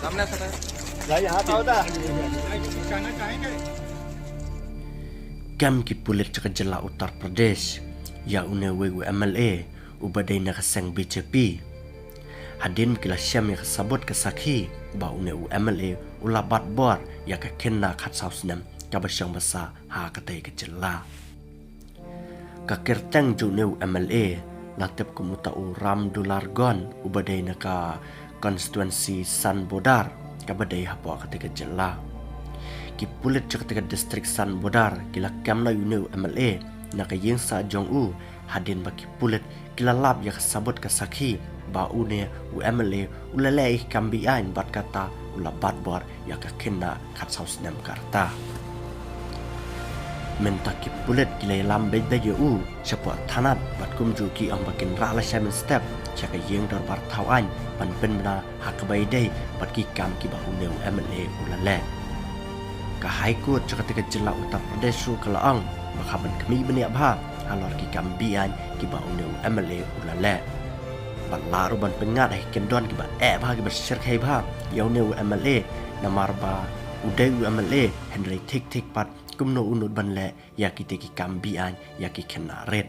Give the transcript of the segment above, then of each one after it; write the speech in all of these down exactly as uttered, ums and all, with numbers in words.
Kem ki pulit jong ka jylla Uttar Pradesh ïa une uwei u M L A uba dei na ka seng B J P. Hadien ba ki la shem ïa ka sabut ka sakhi ba une u M L A u la bat bor ïa ka khynnah khatsaw snem kaba shong ba sah ha katei ka jylla. Ka kyrteng jong une u M L A la tip kum uta u Ram Dular Gond uba dei na ka constituency San Bodar kaba dei hapoh katei ka jylla. Ki pulit jong katei ka district San Bodar ki la kem noh ïa une u M L A na ka ïing sah jong u hadien ba ki pulit ki la lap ïa ka sabut ka sakhi ba une u M L A u la leh ïa ki kam beaiñ bad kata u la bat bor ïa ka khynnah khatsaw snem ka rta. Mynta ki pulit ki la ïalam beit beit ïa u shapoh thanat bad kumjuh ki ong ba kin rah lashai mynstep sha ka ïing dorbar thaw aiñ ban pynbna ha kaba ïadei bad ki kam kiba une u M L A u la leh. Ka High Court jong katei ka jylla Uttar Pradesh ruh ka la ong ba ka ban khmih bniah bha halor ki kam beaiñ kiba une u M L A u la leh. Bad lah ruh ban pynngat ha ki kyndon kiba eh bha kiba shyrkhei bha ïa une u M L A namar ba u dei u M L A hynrei thik thik pat kumno u nud ban leh ïa kitei ki kam beaiñ ïa ki khynnah rit.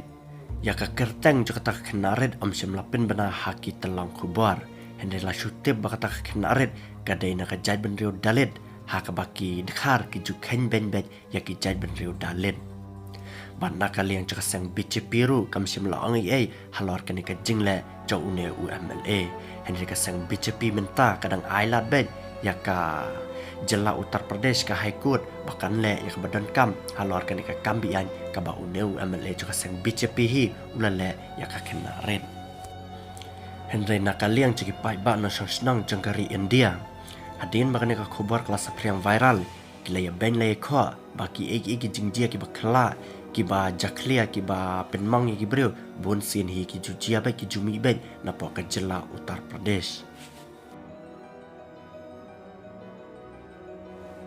Ïa ka kyrteng jong kata ka khynnah rit ym shym la pynbna ha ki tyllong khubor. Hynrei la shu tip ba kata ka khynnah rit ka dei na ka jaitbynriew Dalit ha kaba ki dkhar ki ju kheiñ beiñ beit ïa ki jaitbynriew Dalit. Bad na ka liang jong ka seng B J P ruh kam shym la ong ei ei halor kane ka jingleh jong une u M L A. Hynrei ka seng B J P mynta ka dang ai lad beit ïa ka jylla Uttar Pradesh ka High Court ba kan leh ïa kaba donkam halor kane ka kam beaiñ kaba une u M L A jong ka seng B J P hi u la leh ïa ka khynnah rit. Hynrei na ka liang jong ki paidbah nongshong shnong jong ka ri India, hadien ba kane ka khubor ka la saphriang viral, ki la ïabeiñ la ïakhoh ba kiei kiei ki jingjia kiba khyllah, kiba jakhlia, kiba pynmong ïa ki briew, bunsien hi ki ju jia beit, ki ju mih beit napoh ka jylla Uttar Pradesh.